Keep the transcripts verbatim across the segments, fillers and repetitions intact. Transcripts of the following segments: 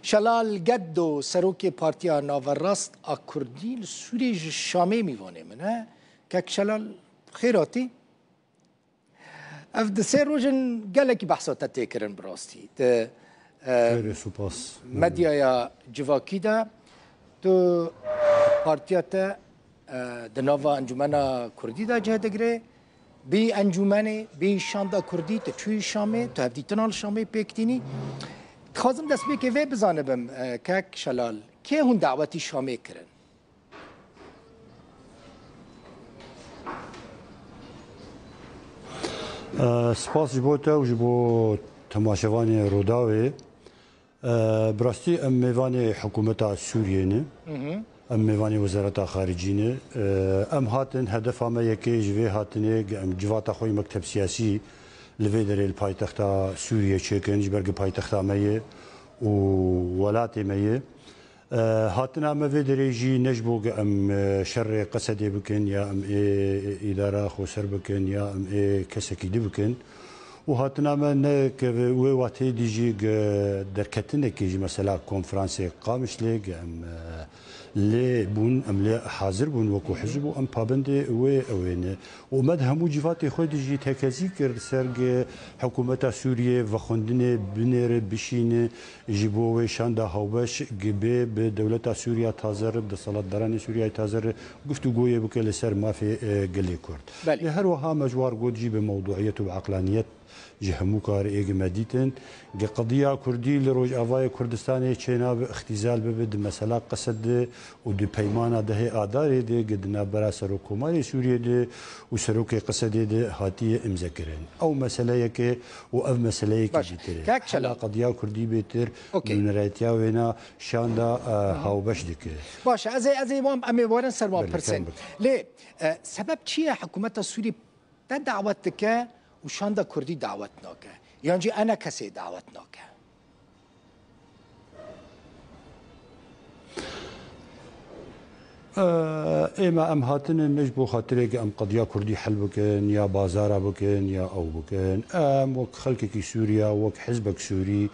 Şelal Geddo, serokê Partiya Naverast a Kurdî li Sûriyê ji Şamê mîvanê min e. Kek Şelal, xêr hatî. Ev di sê roj in gelekî behsa te tê kirin bi rastî. Di, e, Xêr û spas. Medyaya civakî de tu partiya te, e, di nava Encûmena Kurdî de cih digire. Bî encûmenê, bî şanda Kurdî, tu çûyî Şamê, tu hevdîtina li Şamê pêk tînî. Dixwazim destpêkê vê bizanibim, e, kek Şelal, kê hûn dawetî Şamê kirin? E, spas ji bo te û ji bo temaşevanê Rûdawê. E, bi rastî em mêvanê hikûmeta Sûriyê ne. Hı hı. Em mêvanê Wezareta Xaricî ne. E, em hatin, hedefa me yekê ji vê hatinê, ge-, em civata xwe yê mekteb siyasî li vê derê li paytexta Sûriyê çêkin, ji ber ku paytexta me ye û welatê me ye. E, hatina me vê derê jî ne ji bo ku em, e, şerê Qesedê bikin ya em ê îdara xweser bikin ya em ê kesekî di bikin. Û hatina me ne ke wê wateyê dî jî ge derketinekê ji mesela konferansê Qamişlê ge em, e, lê bûn, em lê hazir bûn wekû hizb û em pabendê wê ew ê ne. Û me di hemû cîvatê xwe de jî tekezî kir ser ge hikûmeta Sûriyê vexwendinê binêre, bişîne, ji bo wê şanda hawbeş ge bê bi dewleta Sûriya taze re, bi deselatdaranê Sûriyayê taze re guftûgoyê bike li ser mafê, e, gelê Kurd. Belê. Lê her wiha me ji war got jî bi mewduiyet û bi eqlaniyet ji hemû karê êgê me dîtin. Ge qediya Kurdî li Rojavayê Kurdistanê çênabe, îxtîzal bibe di mesela Qesed de û di peymana dehê Adarê de ge di navbera Serokkomarê Sûriyê de û Serokê Qesedê de hatiye îmzekirin. Ew meseleyeke û ev meseleyeke Baş. Dîtir e. Kak Hela Çelal. Qediya Kurdî bêtir Okey. Nûnerayetiya wêna şanda, e, hawbeş dike. Baş e, ez ê, ez ê wan, em ê werin ser wan Belê, pirsên. Lê, e, sebeb çi ye hikûmeta Sûrî te dawet dike û şanda Kurdî dawet nake? Yan jî ene kesê dawet nake? Ê me, em hatine ne ji bo xatirê ke em qediya Kurdî hel bikin, ya bazara bikin, ya ew bikin. Em wek xelkekî Sûriya, wek hizbek Sûrî,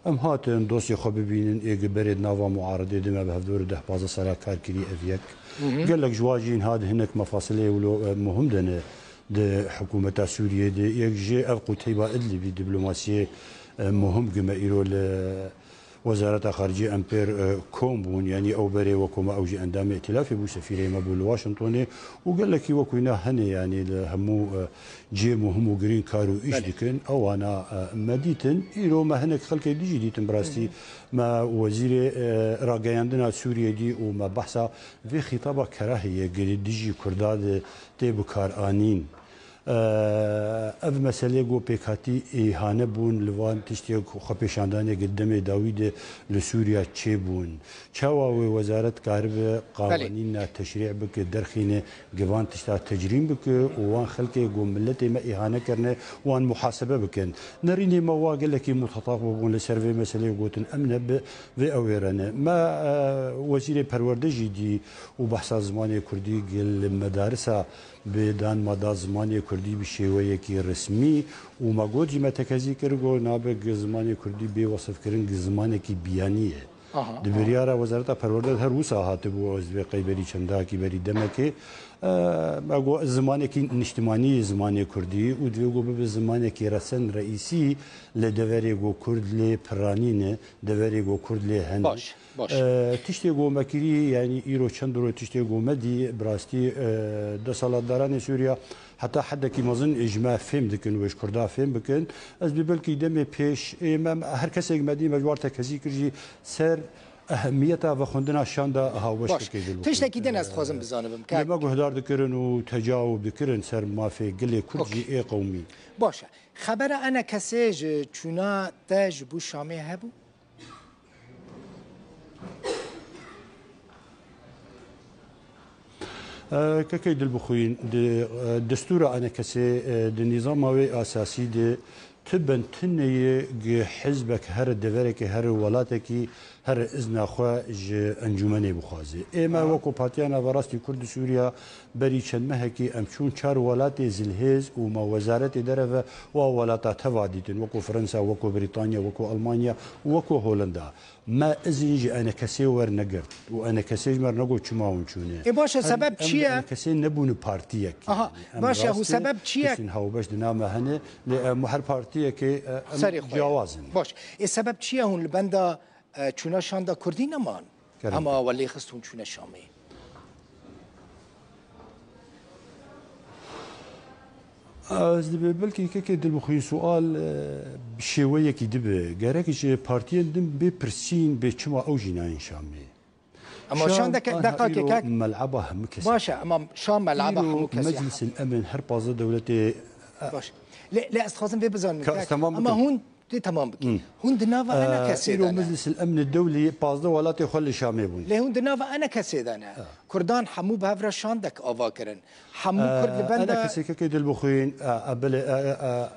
em hatin dosyê xwe bibînin, ê gi berê di nava muaredê de me bi hevdor deh pazdeh sala kar kirî ev yek. Gelek ji wa jî niha di hinek mefasileyê wilo, e, muhim de ne di hikûmeta Sûriyê de. Yek jê ev qûteyba Idlibî diplomasiyê, e, muhim gi me îro li Wezareta Xaricî em pêr, e, kom bûn, yanî ew berê wekoma ew jî endamê îtîlafê bû, sefîrê me bû li Washingtonê û gelekî wekû wîna hene, yanî li hemû, e, cihê muhim û girîng kar û îş Belê. Dikin. Ewana, e, me dîtin. Îro me hinek xelkê dî jî dîtin bi rastî. Hı hı. Me wezîrê, e, rageyandina Sûriyê dî û me behsa vê xîtaba kerahê yê girî dijî Kurda de tê bikaranîn. Ev meselê ku pêkhatî îhane bûn li van tiştê ku xwepêşandanê gi demê dawî de li Sûriya çêbûn. Çawa wê wezaret karibe Belê. Qawanîna teşrî bike, derxîne gi van tişta tecrîm bike û wan xelkê ku miletê me îhane kirine wan muhasebe bikin. Nerînê me wa gelekî mutetaf bûbûn li ser vê meselê û gotin em ne bi vê ew ê re ne. Me, e, wezîrê perwerde jî dî û behsa zimanê kurdî gi li medarisa bi dan me da zimanê kurdî bi şêweyekî resmî û me got jî me tekezî kir, got nabe gi zimanê kurdî bê wesifkirin gi zimanekî biyanî ye. Aha, Di aha. Biryara Wezareta Perwerde de her wisa hatibû, ez divê qey berî çendakî berî demekê, e, me got zimanekî niştimanî ye zimanê kurdî û divê got bibe zimanekî resen reîsî li deverê got kurd lê piranî ne, deverê got kurd lê hene. Baş. Baş. E, tiştê ku me kirî, yanî îro çend roj tiştê ku me dî, bi rastî, e, deselatdaranê Sûriya heta hedekî mezin ji me fêm dikin, wê ji Kurda fêm bikin. Ez bi belkî demê pêş, ê, me, her kesek me dî, me ji war tekezî kir jî ser ehemiyeta vexwendina şanda hawbeş Baş. Tirkê dil Tiştekî din ez dixwazim bizanim. Lê me guhdar dikirin û tecaw dikirin ser mafê gilê Kurd Okey. Jî ê qewmî. Baş e. Xebera ene kesê ji çûna te ji bo Şamê hebû? E, Kekê Dilbixwîn, di, e, destûra enekesê, e, di nîzama wê esasî de Ti bin tineyê gi hizbek here deverekê here welatekî here izna xwe ji encûmenê bixwaze. Ê me weko Partiya Naverastî Kurd di Sûriya berî çend mehekî em çûn çar welatê zilhêz û me wezaretê dereve wa welata teva dîtin, weko Fransa, weko Brîtanya, weko Almanya û weko Holenda. Me izin ji enekesê wernegirt û enekesê ji me re negot çima hûn çûne. Ê baş e, sebeb çi ye? Enekesê nebûne partiyek. Aha, baş e, hû sebeb çi ye? Tiştên hawbeş di nav me hene, lê em her partiyekê, e, em ciyawaz in. Baş. Ê sebeb çi ye hûn li benda, e, çûna şanda kurdî neman? Hema we lê xist hûn çûne Şamê. Ez dibê belkî kekê Dilbixwîn sual, e, bi şêweyekî dibe. Gerek ji partiyên din bê pirsîn bê çima ew jî nayên Şamê. Ama Şam şandeke, anha deqakê îro kek. Mel'eba hemû kesê. Baş e, ama Şam mel'eba hemû kesê. Îro Meclisên Emn her pazdeh dewletê, e, Baş. Lê, lê ez dixwazim vê bizanim. Ka ez kek. Temam bikim. Ama hûn Dê temam bikî. Hmm. Hûn di nava ena kesê de ne. Îro Meclis el Emn el Dewlî pazdeh welatê xwe li Şamê bûn. Lê hûn di nava ena kesê de ne. Kurdan hemû bi hev re şandek ava kirin. Hemû Kurd li benda. Ena kesê kekê Dilbixwîn, e, e, belê, e, e, e.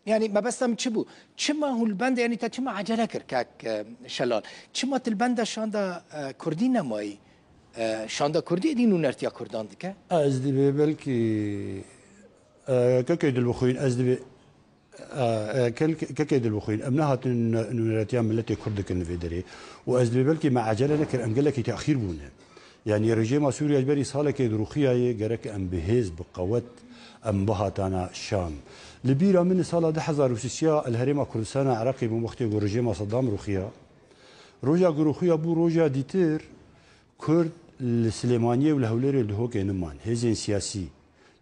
Yani mebesta min çi bû? Çima hûn li benda, yani te çima ecele kir kek, e, Şelal? Çima tu li benda şanda, e, Kurdî nemayî? E, şanda Kurdî êdî nûnertiya Kurdan dike? Ez dibê belkî, e, kekê Dilbixwîn, ez dibê E, e, kel-, kekê Dilbixwîn, em nehatin nûneretiya miletê Kurd dikin li vê derê. Û ez dibê belkî me ecele nekir, em gelekî texîr bûne. Yanî rejîma Sûriya ji berî salekê dirûxiyaye, gerek em bi hêz, bi qewet em bihatana Şam. Li bîra min sala du hezar û sêzdeh li herêma Kurdistana Iraqê bûm, wextê ku rejîma Seddam rûxiya. Roja ku rûxiya bû roja dîtir, Kurd li Silêmaniyê û li Hewlêrê li Duhokê niman. Hêzên siyasî,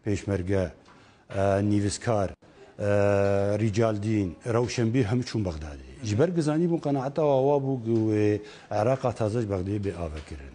pêşmerge, e, nivîskar, e, rîcaldîn, rewşenbîr hemû çûn Bexdadê. Ji ber ku zanîbûn qenaeta wa wa bû ku wê Iraqa taze ji Bexdayê bê avekirin.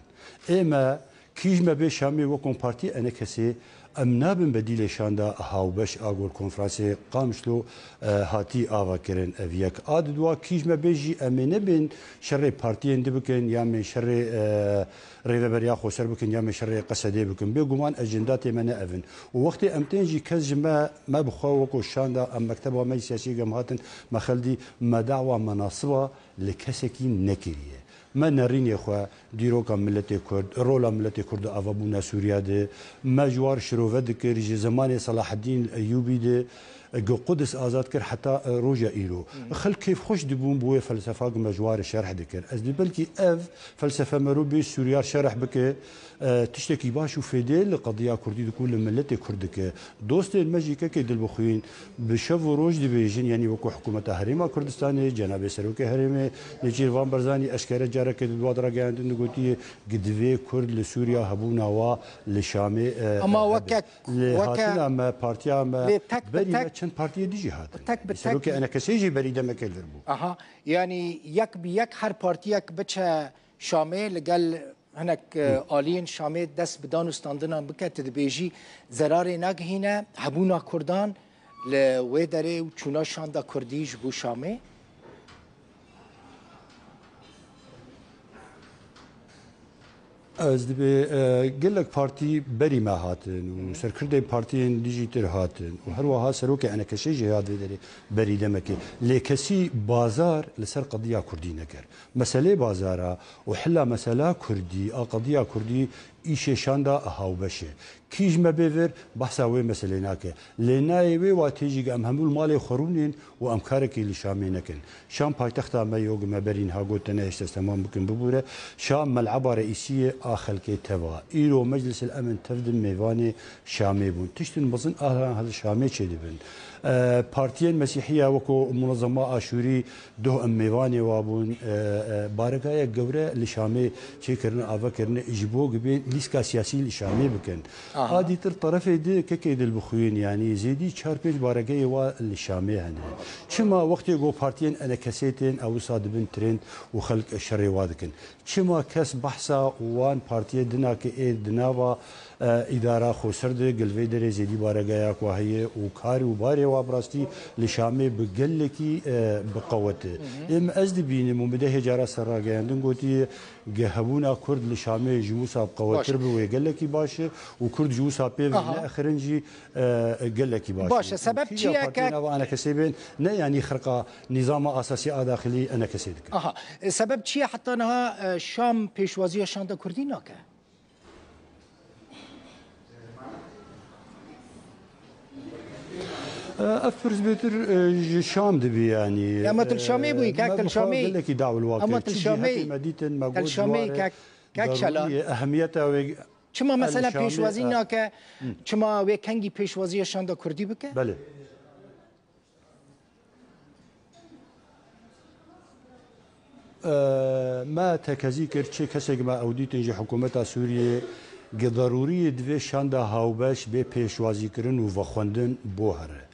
Ê me, kî ji me bê Şamê wekon partî enekesê em nabin bedîlê şanda hawbeş a gor konferansê Qamişlo, e, hatî avakirin ev yek. A di dua kî ji me bê jî em ê nebên şerê partiyên di bikin ya em ê şerê, e, rêveberiya xweser bikin ya em ê şerê Qesedê bikin. Bêguman ejendatê me ne ev in. Û wextê em tên jî kes ji me, me bi xwe weko şanda em mekteba me yî siyasî gem hatin me xeldî me dawa menasiba li kesekî nekiriye. Me nerînê xwe, dîroka miletê Kurd, rola miletê Kurd di avabûna Sûriya de, me ji war şirove dikir, ji zemanê Selaheddîn Eyûbî de, e, ku Qudis azad kir heta, e, roja îro. Xelk kêfxweş dibûn bi wê felsefa ku me ji war şerh dikir. Ez dibê belkî ev felsefe mero bê Sûriya şerh bike, e, tiştekî baş û fêdê li qediya Kurdî dikû li miletê Kurd dike. Dostên me jî kekê Dilbixwîn bi şev û roj dibêjin, yanî wekû hikûmeta Herêma Kurdistanê, cenabê Serokê Herêmê Nêçîrvan Barzanî eşkere careke di dua de ragihandin digotiye, ku divê Kurd li Sûriya hebûna wa li Şamê, e, Ama e, weke, hebe. Lê weke hatina me, partiya me, lê tek bi berî me tek, çend partiyê dijî hatin. Tek bi tek. Serokê enekesê jî berî demekê li vir bû. Aha, yanî yek bi yek her partiyek biçe Şamê li gel hinek, e, aliyên Şamê dest bi dan û standinan bike, tu dibêjî zerarê nagihîne hebûna Kurdan li wê derê û çûna şanda Kurdî ji bo Şamê? Ez dibê, e, gelek partî berî me hatin û serkirdên partiyên dijî tir hatin û her wiha serokê enekesê jî hat vê derê berî demekê. Lê kesî bazar li ser qediya Kurdî nekir. Meselê bazara û hilla mesela Kurdî, a qediya Kurdî îşê şanda hawbeş e. Kî ji me bê vir, behsa wê meselê nake. Lê nayê wê watê jî ku em hemû li malê xwe rûnên û em karekî li Şamê nekin. Şam paytexta me yo, ku me berî niha got, te nehişte ez temam bikim, bibûre. Şam mel'eba reîsî ye a xelkê teva. Îro Meclis el Emin tev di mêvanê Şamê bûn. Tiştin mezin a li Şamê çêdibin. E, partiyên Mesîhiya weko Munezema Aşûrî, Doh em mêvanê wa bûn, e, e, baregayek gewre li Şamê çêkirine, avekirine ji bo ku bên lîska siyasî li Şamê bikin. Aha. A dîtir terefê di kekê Dilbixwîn, yanî zêdî çar pênc baregeyê wa li Şamê hene. Çima wextê ku partiyên enekesê tên, ew wisa dibin trend û xelk şerê wa dikin? Çima kes behsa wan partiyê dinake ê di nava E, îdara xweser de gel vê derê zêdî baregeya ku heye û kar û barê wa bi rastî li Şamê bi gelekî, e, bi qewet e. Ê min ez dibînim û min dehê cara ser ragihandin gotiye, ge hebûna Kurd li Şamê ji wisa bi qewettir bi wê gelekî baş e û Kurd ji wisa pê ve neexirin jî, e, gelekî baş e. Baş e. Sebeb çi ye ke nava enekesê bên, ne yanî xirqa nîzama asasî a daxilî enekesê dike. Aha. E, sebeb çi ye heta niha, e, Şam pêşwaziya şanda Kurdî nake? Ev pirs bêtir, e, ji Şam dibî, yanî. Ama tu li Şamê bûyî, kak, tu li Şamê. Gelekî dawil wake. Ama tu li Şamê. Me dîtin, me got, Şamê, kak, kak Şelal. Ehemiyeta wê. Çima mesela pêşwazî nake? Çima wê kengî pêşwaziya şanda Kurdî bike? Belê. Me tekezî kir, çi kesek me ew dîtin ji hikûmeta Sûriyê, gi derûrî ye divê şanda hawbeş bê pêşwazîkirin û vexwendin bo here.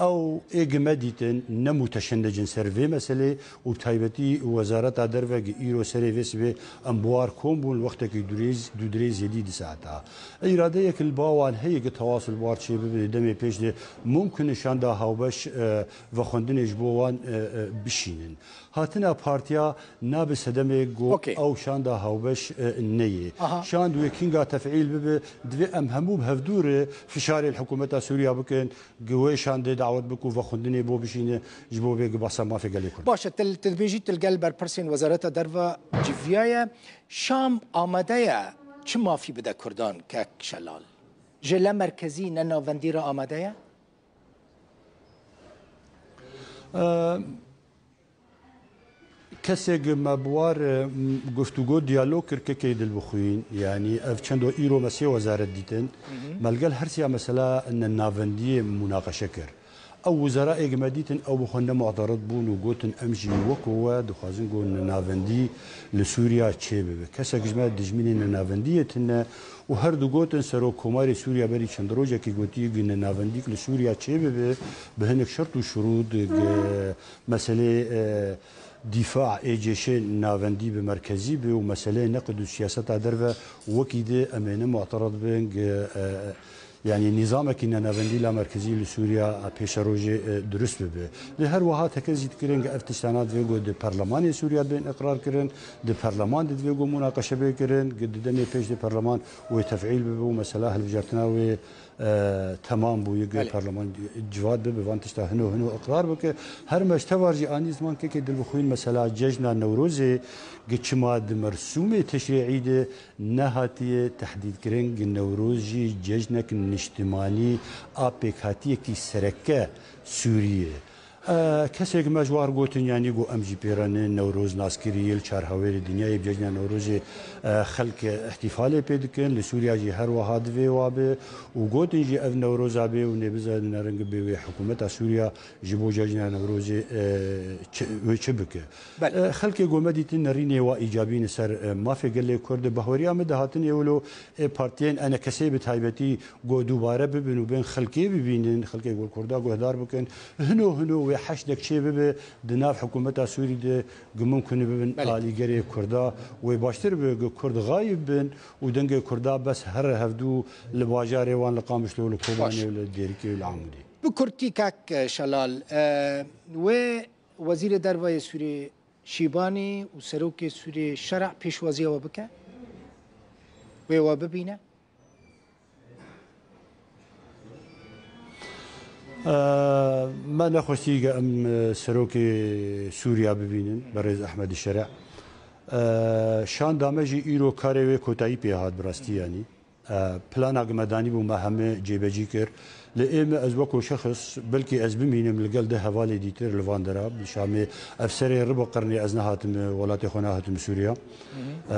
Ew ê gi me dîtin ne muteshennicin ser vê meselê û bi taybetî Wezareta Derve gi îro serê vê sibê em bi war kom bûn, wextekî durêz-, dûdirêj zêdî di saeta. Îradeyek li ba wan heye gi tewasul bi war çê bibe, di demê pêş de mumkin e şanda hawbeş, e, vexwendinê ji bo wan, e, e, bişînin. Hatina partiya nabe sedemê ku ew şanda hawbeş, e, neyê. Şand wê kînga tefîl bibe, divê em hemû bi hevdû re fişarê li hikûmeta Sûriya bikin, gi wê şandê dawet bike û vexwendinê bo bişîne, ji bo vê gi basa mafê gelê Kurd. Baş e, tu, tu dibêjî tu li gel berpirsên Wezareta Derve civiyaye. Şam amade ye çi mafî bide Kurdan, kek Şelal? Ji le merkezî ne navendî re amade ye? Kesek me bi war, e, guftûgo, diyalog kir, kekê dilbixwîn. Yanî ev çendo îro me sê wezaret dîtin. Me li gel her siya mesela ne navendiyê munaqeşe kir. Ew wizara ê gi me dîtin, ew bi xwe ne muterid bûn û gotin, em jî weko we dixwazin ku nenavendî li Sûriya çêbibe. Kesek ji me dijminê nenavendiyê tune û her du gotin, Serok Komarê Sûriya berî çend rojekî gotiye ku nenavendîk li Sûriya çêbibe, bi hinek şert û şurût, gi meselê, e, dîfa ê cêşê navendî bi merkezî be û meseleyê neqid û siyaseta derve wekî di em ê ne muterid bin, gi, e, Yanî nîzamekî nenavendî la merkezî li Sûriya pêşerojê, e, durust bibe. Lê her wiha tekez jî dikirin ku ev tiştana divê ku di perlemanê Sûriya bên iqrar kirin, di perleman de divê ku munaqeşe bê kirin, ku di demê pêş de perleman wê tefîl bibe û mesela hilbijartina wê, e, temam bûye, ku perleman civat bibe, van tişta hino hino iqrar bike. Her me ji tevar jî anî ziman kekê dilbixwîn mesela cejna Newrozê, ku çima di mersûmê Teşrî'î de nehatiye tehdîdkirin, gi Newroz jî cejnek niştimanî a pêkhatiyekî sereke Sûriyê. E, kesek me ji war gotin, yanî got, em jî pê re ne, Newroz naskirî ye, li çar hawêrê dinyayê bi cejna Newrozê, e, xelk îhtîfalê pê dikin, li Sûriya jî her wiha divê wa be û gotin jî ev Newroza bê û nêbizanin ne ring bê wê hikûmeta Sûriya ji bo cejna Newrozê, e, çi, wê çi bike? Belê. E, xelkê ku me dîtin nerînê wa îcabî ne ser, e, mafê gelê Kurd. Bahweriya me de hatin ê wilo ê partiyên enekesê bi taybetî ku dubare bibin û bên xelkê bibînin, xelkê ku Kurda guhdar bikin. Hino hino wê heşdek çê bibe di nav hikûmeta Sûrî de ku mumkin bibin Belê. alîgerê Kurda. Wê baştir be ku Kurd xayib bin û dengê Kurda bes here hevdû li bajarê wan, li Qamişlo, li Kobanê, Baş. li Dêrikê û li Amûdê. Bi kurtî kak Şelal, e, wê Wezîrê Derve yê Sûriyê Şîbanî û Serokê Sûriyê Şer'a pêşwaziya we bike? Wê we bibîne? Eee, me nexwestî ge em, e, Serokê Sûriya bibînin, berêz Ehmedî Şer'a. Eee, şanda me jî îro karê wê kotayî pê hat, bi rastî yanî. E, plana ku me danîbû me heme cêbecî kir. Lê ê me, ez weko şexs, belkî ez bimînim li gel du hevalê dîtir li van dera. Li Şamê ev serê riba qirnê ez nehatim, e, welatê xwe, nehatim Sûriya. E,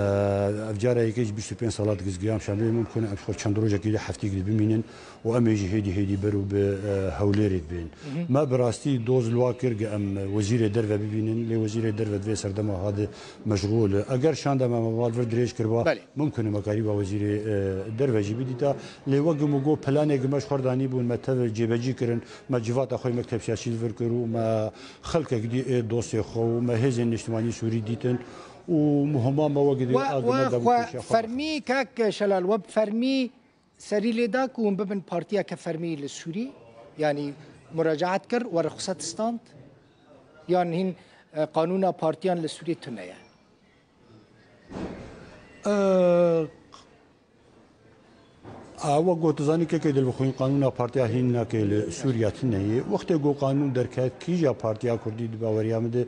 ev cara yekê ji bîst û pênc sala digizgiyam Şamê, mimkun e em ji xwe çend rojekî de heftîk de bimînin û em ê jî hêdî hêdî ber û bi, e, Hewlêrê dibên. Me bi rastî doz li wa kir ku em wezîrê derve bibînin, lê wezîrê derve di vê serdema ha de meşxûl e. Eger şanda me, me wan vir dirêj kiriba, Belê. Mumkin e me karîba wezîrê, e, derve jî bidîta. Lê wek min got, planê ku me ji xwe re danîbûn, me tev cêbecî kirin, me civata xwe yê mekteb siyasî li vir kir û me xelkek dî ê dostê xwe û me hêzên niştimanî Sûrî dîtin û muhima me wek dî We, a ku we me dabû xwe pêşiya xwe. fermî, kak Şelal, we bi fermî serî lê da ku hûn bibin partiyeke fermî li Sûrî, yanî muracaat kir we rixset stand, yan hîn e, qanûna partiyan li Sûrî tune ye? Eee, a, wek got, zanî kekê dilbixwîn qanûna partiya hîn nake li Sûriya tune ye. Wextê ku qanûn derket, kîja partiya Kurdî di baweriya min de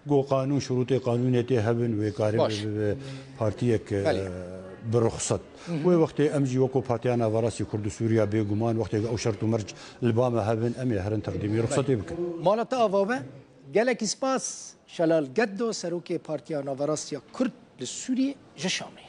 ku qanûn, şurûtê qanûnê tê hebin, wê kare Baş. bibe partiyek, e, Belê. bi ruxsat. Wê wextê em jî wekû Partiya Naverastî Kurd û Sûriya bêguman wextê ku ew şert û merc li ba me hebin, em ê herin teqdîmî ruxsatê bikin. Mala te ava be. Gelekî spas Şelal Geddo, serokê Partiya Naverastiya Kurd li Sûriyê ji Şamê.